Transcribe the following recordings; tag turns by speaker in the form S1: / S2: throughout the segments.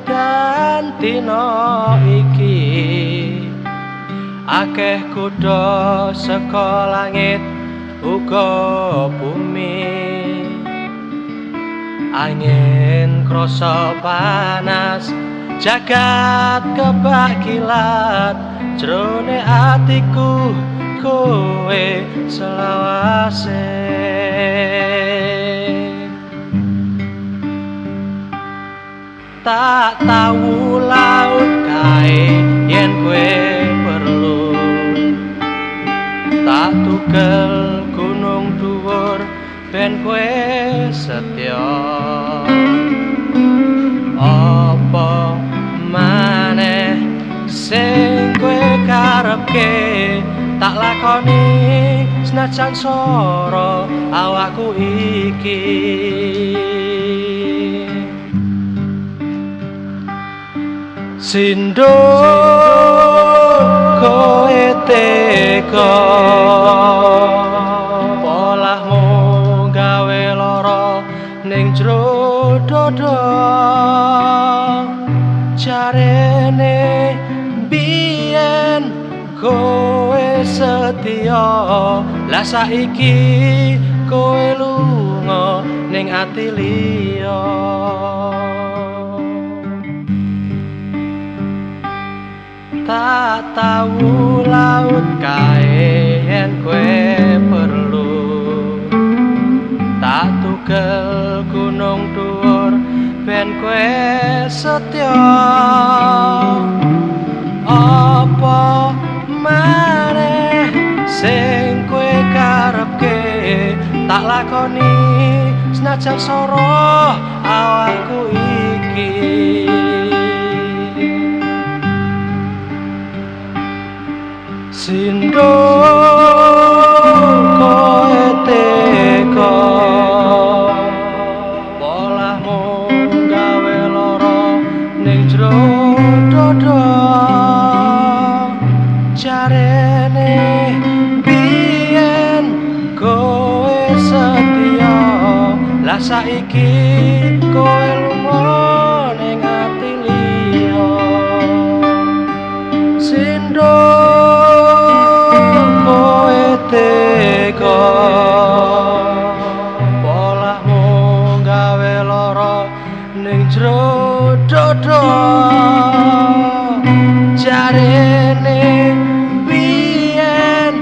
S1: Senajan dina iki akeh kutha saka langit uga bumi, angin krasa panas, jagat kebak kilat, jrone atiku kowe selawase. Tak tahu laut kae yen kowe perlu, tak tugel gunung dhuwur ben kowe setya. Apa maneh sing kowe karepke tak lakoni senajan soro awakku iki. Sindo kowe tega, polahmu gawe lara ning jero dada. Jarene biyen kowe setya, lah saiki kowe lunga ning ati liya. Tak tahu laut kae yen kowe perlu, tak tugel gunung dhuwur ben kowe setya. Apa maneh sing kowe karepke tak lakoni senajan soro awakku iki. Sindo kowe tega, polahmu gawe lara ning jero dada. Jarene biyen kowe setya, lah saiki kowe lunga ning ati liya. Sindo tega, polahmu gawe lara ning jero dada. Jarene biyen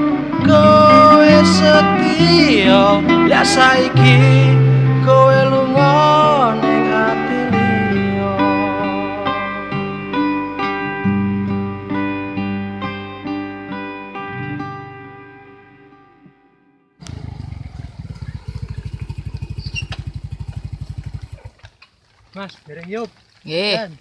S1: kowe setya, lah saiki kowe lunga ning ati liya. Mas, dereng yuk.
S2: Nggih.